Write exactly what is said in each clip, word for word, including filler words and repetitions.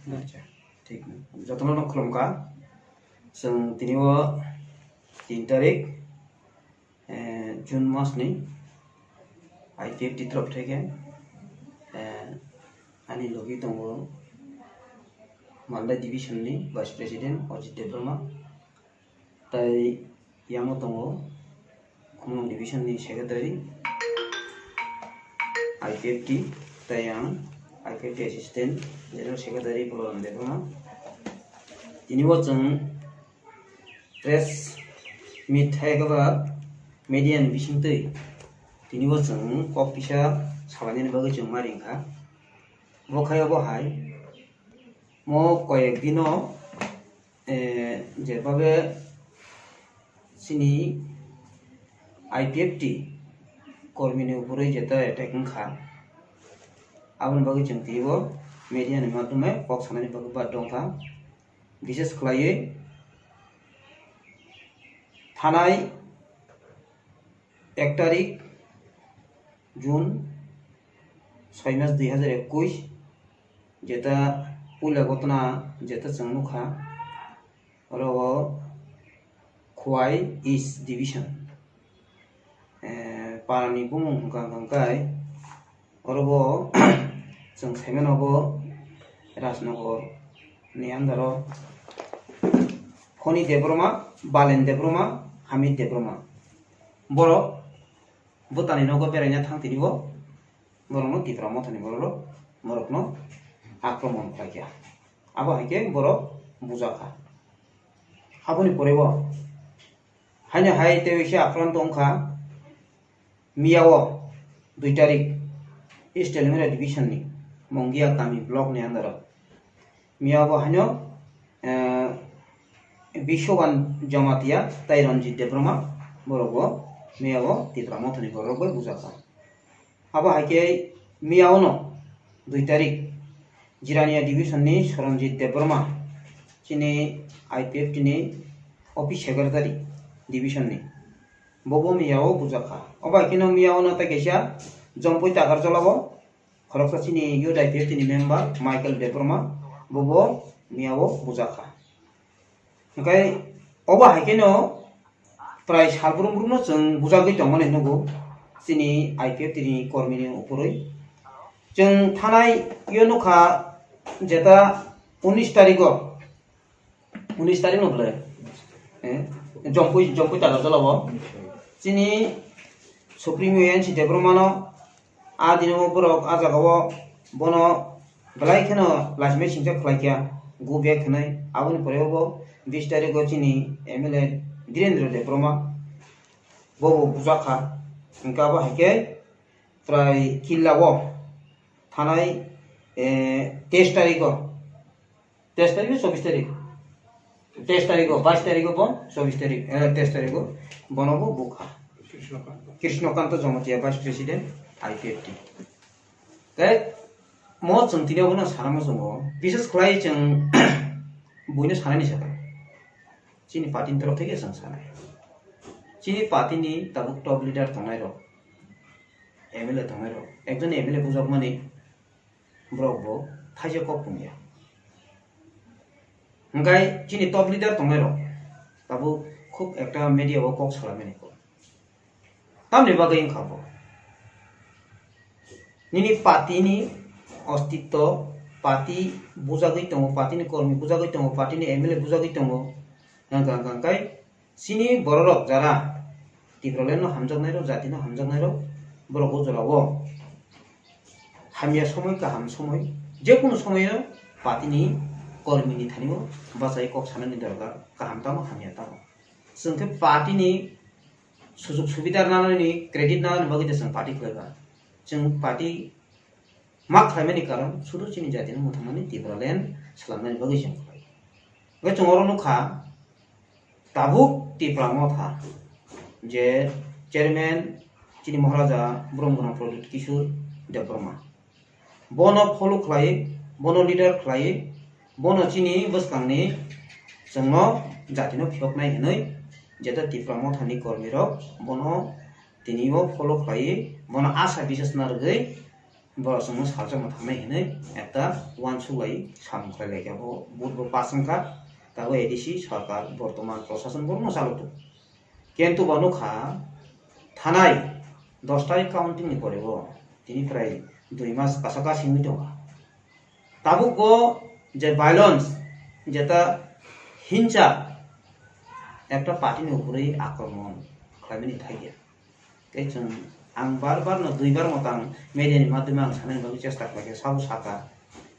Acha, thik. Jotono no khulumkha. Chwng tini o tin tarik, eh, June mas ni I P F T torof theke, eh, ani logi tongo Malda Division ni Vice President Ajit Debbarma. Tai yango tongo Khumulwng Division ni Secretary I P F T, tai yang I P F T Assistant General Secretary Balaram Debbarma. Tini bo chwng press meet hai khe ba media ni bisingtwi tini bo chwng kok kisa salainani bagwi chwng ma ringkha. Bo khai bo hai mo koyek dino, eh, jebabe chini I P F T kormini uphurwi jeta attack wngkha, aboni bagwi chwng twibo media ni madhyome kok sanani bagwi badhyo wngkha. Bishes khlaiwi thanai ek tarik June soi mas dui hazar ekush, jeta puila gotona jeta chwng nukha, oro o Khowai East Division, eh, parani bumung hwnkha hwnkha khe oro bo chwng saimano bo Rajnagar ni under o Honi Debbarma, Balen Debbarma, Hamid Debbarma. Borok bwtani nogo beraina thang tini bo borokno Tipra Mothani borok borokno akromon khlaikha. Abo hai khe borok bujakha. Aboni pore bo haino hai tei waisa akromon tongkha. Miyao dui tarik East Telemera Division ni Mongia Kami block ni under o miyao bo haino, eh, Bishoban Jamatia tai Ranjit Debbarma borok bo miyao Tipra Mothani borok bai bujakha. Abo hai khe miyao no dui tarik Jirania Division ni Soronjit Debbarma chini I P F T ni Office Secretary Division ni. Bobo miyao bujakha. Obo hai kheno miyao no tei kaisa Jompui Takarjala o khoroksa chini youth I P F T ni member Michael Debbarma bobo miyao bujakha. Hwnkhe obo hai kheno prai salbrum brum no chwng bujagwi tongmani nugo chini I P F T ni kormi ni uphurwi. Chwng thanai yo nukha jeta unis tarikh o Unis tarik no bwle, eh, Jompui, Jompui Takarjala o. Chini Supreme N C Debbarma no a dino borok a jaga o bono belai kheno lasimai singcha khlai kha, go back hinwi. Aboni pore bo bis tarik o chini M L A Dhirendra Debbarma bo bo bujakha. Hwnkhe abo hai khe prai killa o thanai, eh, teis tarik o. Teis tarik, chobbish tarik. Teis tarik o, bais tarik o bo, chobbish tarik, eh, teis tarik o bono bo bukha. Krishnokanta. Krishnokanta Jamatia, Vice President, I P F T. Tei mo chwng tini abono sana muchungo, bishes khlai chwng buino sanani sakha. Chini party ni torok theke chwng sanai. Chini party ni tabuk top leader tongnai rok, M L A tongnai rok, ekjon M L A bujakmani borok bo thaisa kok pungya. Hwnkhe chini top leader tongnai rok tabuk khub ekta media o kok salaimani kok. Tamni bagwi wngkha bo? Nini party ni ostitto, party bujagwi tongo, party ni kormi bujagwi tongo, party ni M L A bujagwi tongo. Hwnkha, hwnkha, hwnkhe Chini bororok jara Tipraland no hamjaknairok, jati no hamjaknairok, borok o jorao hamya somoi, kaham somoi, jekunu somoi o party ni kormi ni thani o bachai kok sanani dorkar, kaham tamo hamya tamo. Chwng khe party ni sujug subida nanani, credit nanani bagwi de chwng party khlai ba. Chwng party ma khlaimani karon sudu chini jati no mwthangmani Tipraland swlamnani bagwi chwng khlai. Hwnkhe chwng oro nukha, tabuk Tipra Motha je chairman chini Maharaja Bromgana Pradyut Kishore Debbarma. Bono follow khlai, bono leader khlai, bono chini bwskangni chwngno jatino phiyoknai hinwi jeta Tipra Mothani kormirok bono tini o follow khlai, bono asha biswas narwgwi borok chwngno salsa mwthangnai hinwi ekta uansuk lai samung khlai lai kha. Bo vote bo pass wngkha, tabuk A D C sarkar bortoman prosason borokno chalok tongo. Kintu bo nukha thanai dos tarik counting ni pore bo tini prai dui mas kasa kasa wngwi tongkha. Tabuk bo je violence, jeta hinsa ekta party ni upore akromon khlaimani thaiya. Tei chwng, ang bar bar no, dui bar no tang media ni madhyome ang sanani bagwi chesta khlaikha, sabo sakha,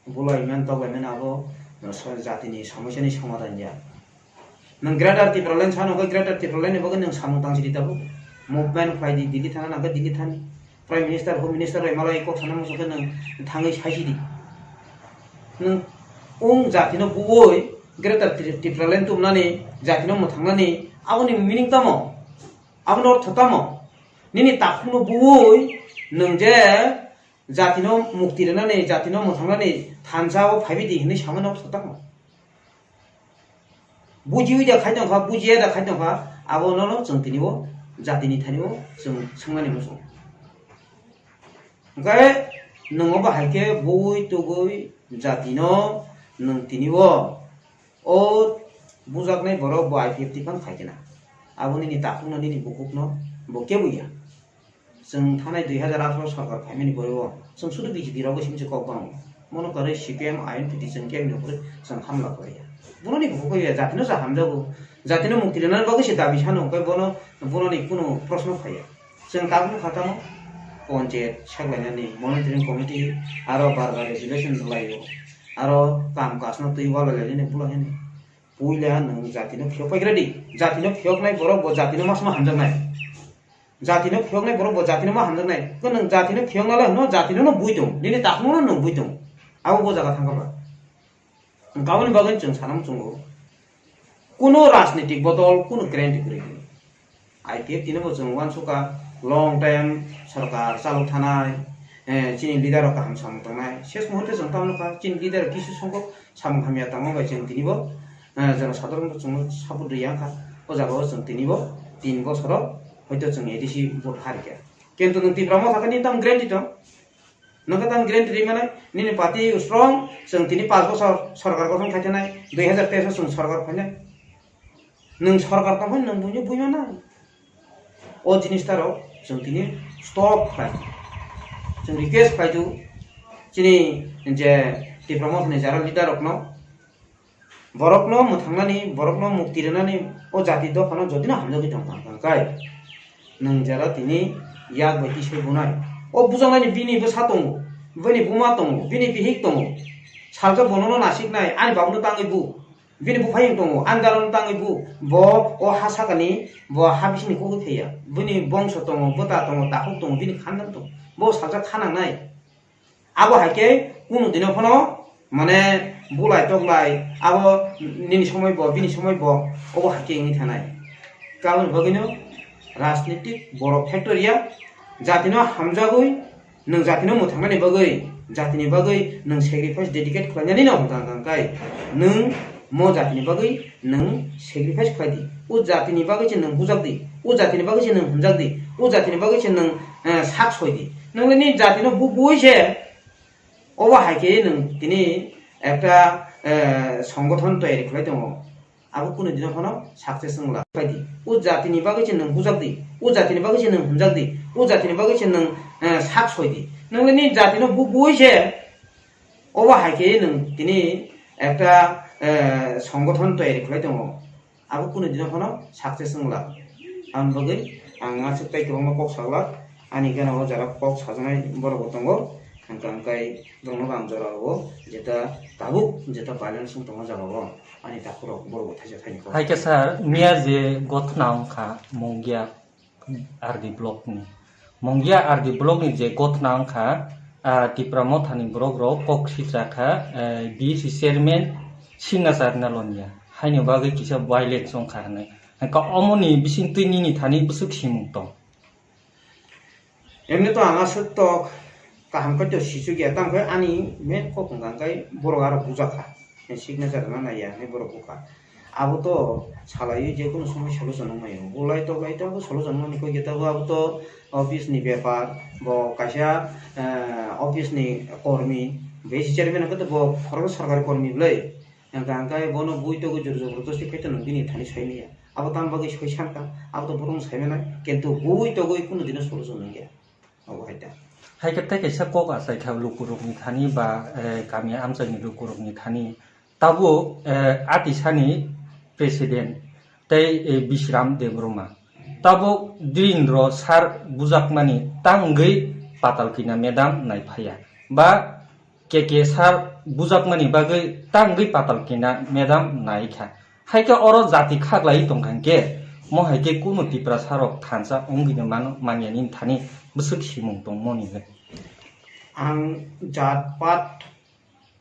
bulai man toklai man abo, uh, so-, jatini somosyani somadhan ya. Nwng Greater Tipraland sano khe Greater Tipraland ni bagwi nwng samung tang sidi tabuk. Movement khlai di, Delhi thana nang khe Delhi thani. Prime Minister, Home Minister bai malai kok sana muchung khe nwng thangwi sai sidi. Nwng ung jatino buwi Greater Tri-, Tipraland tubunani, jatino mwthangnani, aboni meaning tamo? Aboni ortho tamo? Nini takhukno buwi nwng je jatino mukti rwnani, jatino mwthangnani thansa o phaibi di hinwi samani ortho tamo? Bujiwi da khai tongkha, bujiya da khai tongkha, abo nono chwng tini o jatini thani o chwng swngnani muchung. Hwnkhe nwng obo hai khe buwi tugwi jatino nwng tini o, o bujaknai borok bo I P F T phano khai khe na. Abo nini takhukno, nini bukhukno bo kebo ya. Chwng thanai dui hazar atharo sarkar phaimani borok chwng sudu B J P rok simi se kok bango. Mono kwrwi C P M, I N P T chwng kebo ni upore chwng hamla khlaiya. Bono ni bukhuk ya, jatino sa hamjago. Jatino mukti rwnani bagwi se dabi sano, hwnkhe bono, bono ni kunu proshno phaiya. Chwng tabukno kha tamo, ponchayat saklainani, monitoring committee, aro bar bar resolution rwlaio, aro kam kajno twi walailainani bwlai hini. Puila nwng jatino phiyok paigra di. Jatino phiyoknai borok bo jatino ma sma hamjaknai. Jatino phiyoknai borok bo jatino ma hamjaknai. Khe nwng jatino phiyokna lai hwno jatino no bui tong. Nini takhukno no nwng bui tong. Abo bo jaga thangkha ba. Hwnkhe aboni bagwi chwng sana muchungo. Kuno rajnitik bodol, kuno guarantee kwrwi di. I P F T no bo chwng uansukha, long time sarkar chalok thanai, eh, chini leader rok kaham samung tangnai. Ses muhurte chwng tamo nukha, chini leader kisu songkok samung hamya tangma bai chwng tini bo, eh, jana sadharon bo chwngno support rwya wngkha. O jaga o chwng tini bo tin bosoro hoito chwng A D C vote harikha. Kintu nwng Tipra Motha khe nini tamo guarantee tong? Nwng khe tamo guarantee rwi manai, nini party strong, chwng tini panch bosor sorkar gothon khai thanai, dui hazar teis o chwng sorkar phainai. Nwng sorkar tong phano nwng buino bui manai. O jinis ta rok chwng tini stop khlai. Chwng request khlai du, chini je Tipra Mothani jara leader rokno, borokno mwthangnani, borokno mukti rwnani o jati dophano jotino hamjagwi tong thang thang khai. Nwng jara tini yak bai tisai bunai. O bujaknani bini bwsa tongo, bini buma tongo, bini bihik tongo. Salsa bonono nasiknai, ani babuno tangwi bu. Bini buphayung tongo, ani dalano tangwi bu. Bo o ha sakani, bo ha bisingni kugwi thaiya. Bini bongso tongo, bwta tongo, takhuk tongo, bini khandang tongo. Bo salsa khanangnai. Abo hai khe kunu dino phano mane bulai toklai abo nini somoi bo, bini somoi bo, obo hai khe wngwi thanai. Tamoni bagwino rajnitik borok factory ya, jatino hamjagwi, nwng jatino mwthangnani bagwi, jatini bagwi nwng sacrifice dedicate khlainani no hwnkha hwnkha khe nwng mo jatini bagwi nwng sacrifice khlai di. O jatini bagwi se nwng bujak di. O jatini bagwi se nwng hwnjak di. O jatini bagwi se nwng, eh, sak soi di. Nwng le nini jatino bu-, bui se obo hai khe nwng tini ekta, eh, songothon toyari khlai tongo. Abo kunu dino phano success wngla. Khlai di. O jatini bagwi se nwng bujak di. O jatini bagwi se nwng hwnjak di. O jatini bagwi se nwng, eh, sak soi di. Nwng le nini jatino bu-, bui se obo hai khe nwng tini ekta, eh, songothon toyari khlai tongo. Abo kunu dino phano success wngla. Aboni bagwi ang aswk tei kwbangma kok saglak. Ani gana o jara kok sajaknai borok bo tongo. Hwnkha hwnkhe borokno bo ang jora rwo, jeta tabuk jeta violence wng tongma jaga o ani takhuk rok borok bo thaisa thaini kok. Hai khe sir, miya je gothna wngkha Mungia R D block ni. Mungia R D block ni je gothna wngkha, ah, Tipra Motha ni borok rok kok sitra kha, eh, B C chairman signature na lonya. Haini bagwi kisa violence wngkha hinwi. Hwnkha omoni bising twi nini thani bwswk simung tong? Emni to ang aswk tok kaham khe to sichuk ya, tamo khe ani main kok hwnkha hwnkhe borok aro bujak kha. Signature rwna naiya hinwi borok bukha. Abo to salaiwi je kunu somoi solution wngmai o. Bolai toklai to abo solution wngmani koi khe abo to office ni bepar, bo kaisa, eh, office ni kormi, besi chairman hwnkhe to bo khoroksa sarkari kormi bwlai. Hwnkha hwnkhe bono bui togwi jor jobor josti khe to nwng bini thani soi manya. Abo tamo bagwi soi sankha, abo to borok sai manai, kintu bui togwi kunu dino solution wngya. Obo hai ta. Hai khe tei kaisa kok achai kha lukurokni thani ba, eh, kami amchaini lukurokni thani. Tabuk, eh, Atisani president tei, eh, Bisram Debbarma. Tabuk Dirindro sir bujakmani tangwi Patalkina madam naiphaiya. Ba K K sir bujakmani bagwi tangwi Patalkina madam naikha. Hai khe oro jati khaklai tongkha hinkhe, mo hai khe kunu Tiprasa rok thansa wngwi mano manya nini thani bwswk simung tongmoni le. Ang jat pat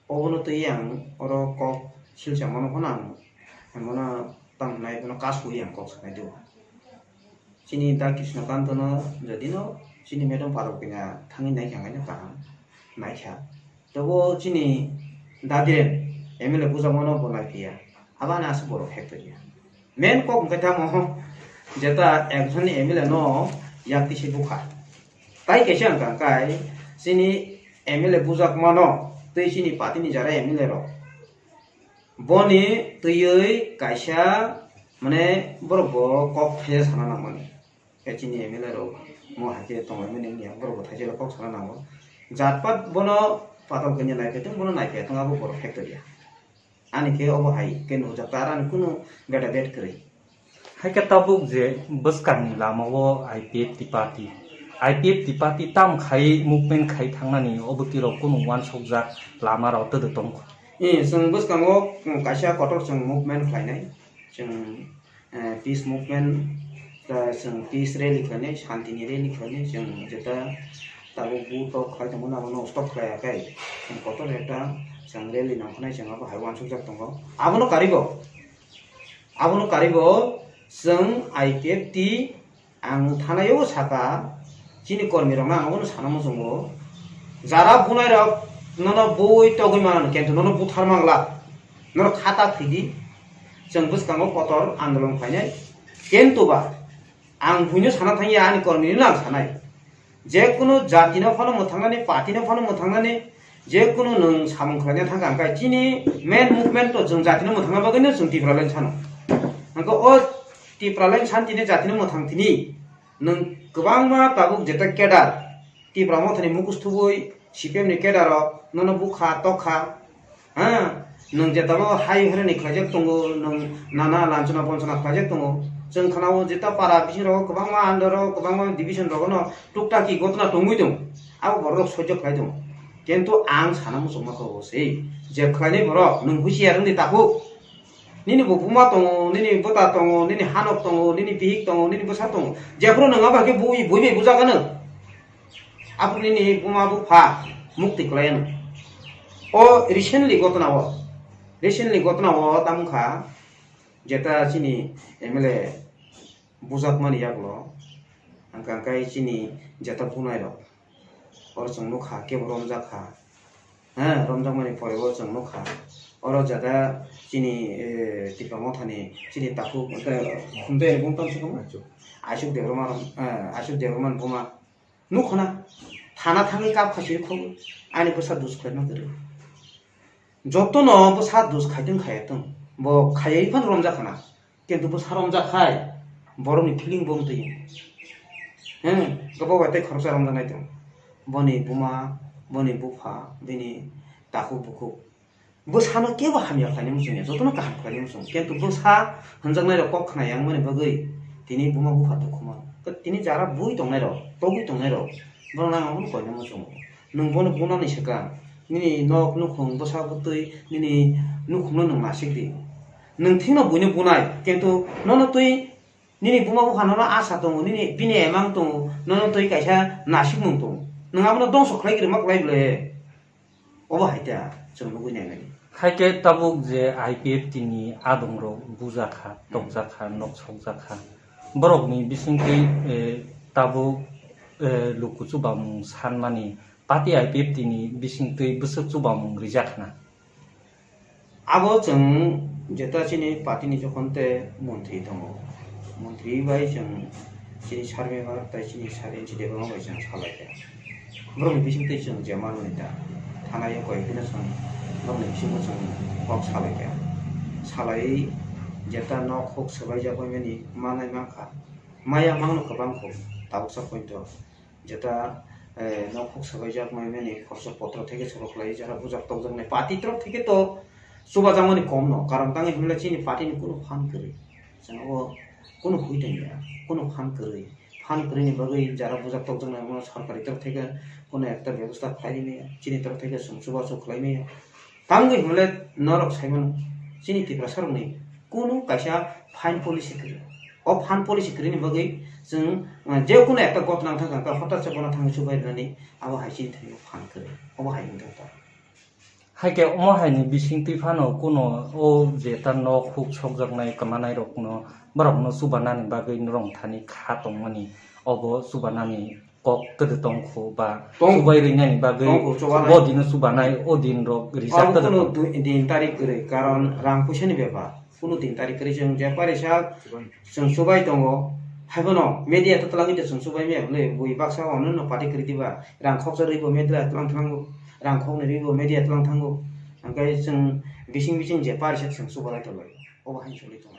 obono twi ang oro kok silsa mano phano ang mano tang hwnai bono kasui ang kok sanai do. Chini da Krishna Kanto no jodi no chini madam Patalkina thangwi naikha, ang kaham naikha. Tobo chini da Diren M L A bujakmano bo naiphiya. Aboni aswk borok factory ya. Main kok hwnkhe tamo jeta ekjon M L A no yak tisi bukha. Tai kaisa hwnkha kai chini M L A bujakmano tei chini party ni jara M L A rok. Boni twiwi kaisa, mane, borok bo kok thaisa sana nangmani. Khe chini M L A rok mo hai khe tonglaimani wngya, borok bo thaisa kok sana nango. Jat pat bono Patalkina naiphai tong, bono naiphai tong, abo borok factory ya. Ani khe obo hai khe nukjak, ta arani kunu beda bet kwrwi. Hai khe tabuk je bwskangni lamao I P F T party, I P F T party tam khai movement khai thangnani obo twi rok kunu uansukjak lama rok twdw tongkha. Eh, chwng bwskango, mm, kaisa kotor chwng movement khlainai. Chwng, eh, peace movement, ta chwng peace rally khlainai, santini rally khlainai, chwng jeta tabuk bu tok khlai tongmani abono stop khlaiya khe, chwng kotor ekta chwng rally nangkhanai, chwng abo hai uansukjak tongo. Abono karigo. Abono karigo chwng I P F T, ang thanai o saka, chini kormi rokno ang abono sana muchungo. Jara bunai rok nono bui togwi mano, kintu nono buthar mangla, nono khata thwidi, chwng bwskango kotor andolon khlainai. Kintu ba ang buino sana thangya, ani kormi rokno ang sanai. Je kunu jati no phano mwthangnani, party no phano mwthangnani, je kunu nwng samung khlaina thangkha, hwnkhe chini main movement to chwng jati no mwthangna bagwi no chwng Tipraland sano. Hwnkhe o Tipraland san tini jati no mwthang tini nwng kwbangma tabuk jeta cadre Tipra Mothani mukush thubui C P M ni cadre rok nono bukha tokha. Ha, nwng jeta bo hai horeni khlaijak tongo, nwng nana lanchona bonchona khlaijak tongo. Chwng khana-o jeta para bising rogo kwbangma under o, kwbangma division rogo no tuktak ki gotna tongwi tongo. Abo borok rok sojjo khlai tongo. Kintu ang sana muchungma kho bo se, je khlainai borok nwng husiar wngdi takhuk. Nini bo buma tongo, nini bwta tongo, nini hanok tongo, nini bihik tongo, nini bwsa tongo. Jephuru nwng abo hai khe bui, bui bai bujagano. Aphuru nini buma bupha mukti kwlai ano. O recently gotna o, recently gotna o tamo wngkha jeta chini M L A bujakmani yagulo, hwnkha hwnkhe chini jeta bunai rok, oro chwng nukha kebo romjak kha, ha, romjakmani pore o chwng nukha, oro jeta chini, eh, Tipra Mothani chini takhuk, eh, hwnkhe bumtang se tongma? Ashok Debbarma, eh, Ashok Debbarmani buma. Nukhona, thana thangwi kap kha siri khobo, ani bwsa dus khlaima kwrwi. Jotono bwsa dus khaitwng khaya tong, bo khayai phano romjak khana, kintu bwsa romjak khai, borokni feeling bo wng twi. He, gobo bai tei khoroksa romjaknai tong. Boni buma, boni bupha, bini takhuk bukhuk. Bwsano kebo hamya khlaina muchungya, jotono kaham khlaina muchungo. Kintu bwsa hwnjaknairok kok khna yang mani bagwi tini buma bupha dukhu mano. Tini jara bui tongnairok, togwi tongnairok, bono nang abono koina muchungo. Nwng bono bunani swkang, nini nok nukhung bwsa bwtwi nini nukhungno nwng nasik di. Nwng thikno buino bunai, kintu nono twi nini buma bupha nono asa tongo, nini bini emang tongo, nono twi kaisa nasikmung tongo. Nwng abono dongso khlai kwrwi ma kwlai bwle? Obo hai ta chwng nugwi nainani. Hai khe tabuk je I P F T ni adongrok bujakha, tokjakha, nok sokjakha. Borokni bisingtwi, eh, tabuk, eh, luku chubamung sanmani party I P F T ni bisingtwi bwswk chubamung rijak hwna. Abo chwng Jeta chini party ni jokhon te montri tongo, montri bai chwng chini sir member tai chini sir M C Debbarma bai chwng salaikha. Borokni bisingtwi chwng je manmani da, thanao koi phano chwng borokni bisingo chwng kok salaikha. Salaiwi jeta nok huk swbaijak baimani manai mankha, maya mangno kwbang kho, tabuksa point o. Jeta, eh, nok huk swbaijak mai mani khoroksa potro theke soro khlai, jara bujak tokjaknai party torok theke to chubajakmani kom no, karon tangwi hwnle chini party ni kunu phan kwrwi. Chwng o kunu hui tangya, kunu phan kwrwi. Phan kwrwini bagwi jara bujak tokjaknai omo sorkari torok theke kunu ekta bebosta khlai maya, chini torok theke chwng chubachu khlai maya. Tangwi hwnle norok sai mano, chini Tiprasa rokni kunu kaisa fine policy kwrwi. O fine policy kwrwini bagwi chwng, uh, je kunu ekta gotna wngkha kha, hothat se bono thangwi chubai rwnani, abo hai chini thani fine kwrwi. Obo hai wngkha kha. Hai khe omo hai ni bisingtwi phano kuno o je ta nok huk sokjaknai kwmanai rokno, borokno chubanani bagwi norok thani kha tongmani, obo chubanani kok kwrwi tongkhu ba Tong- chubai rwnani bagwi tongkhu, chubanai. Bo dino chubanai, o din rok rijak Obo kwrwi kuno tong- du-, din tarik kwrwi, karon rang puisa ni bepar. Kuno din tarik kwrwi chwng je pari sak chwng chubai tongo. Haibono media to twlangwi de chwng chubai maya bwle, bui baksa ono no party kwrwi diba, rang khoksa rwi bo media twlang thango, rang khoknwi rwi bo media twlang thango. Hwnkhe chwng bising bising je pari sak chwng chubai tongo. Obo hai choli tongo.